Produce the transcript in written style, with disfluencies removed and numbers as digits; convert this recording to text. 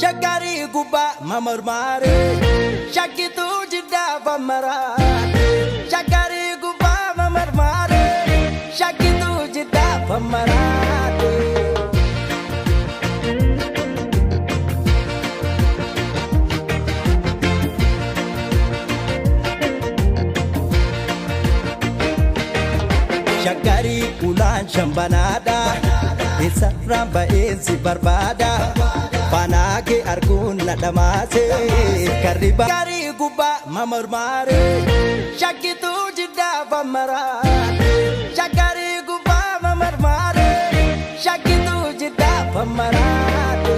Shaggarii gubbaa mamarmaaree shakkituu jiddaa famaraate. Shaggarii gubbaa mamarmaaree shakkituu jiddaa famaraate. Shaggarii ulaan shambanaadha. Isarraan ba'eensi barbaada. Faanaa kee arguun na dhamaase. Karriba garii gubbaa mamarmaaree shakkituu jiddaa famaraate. Shaggarii gubbaa mamarmaaree shakkituu jiddaa famaraate.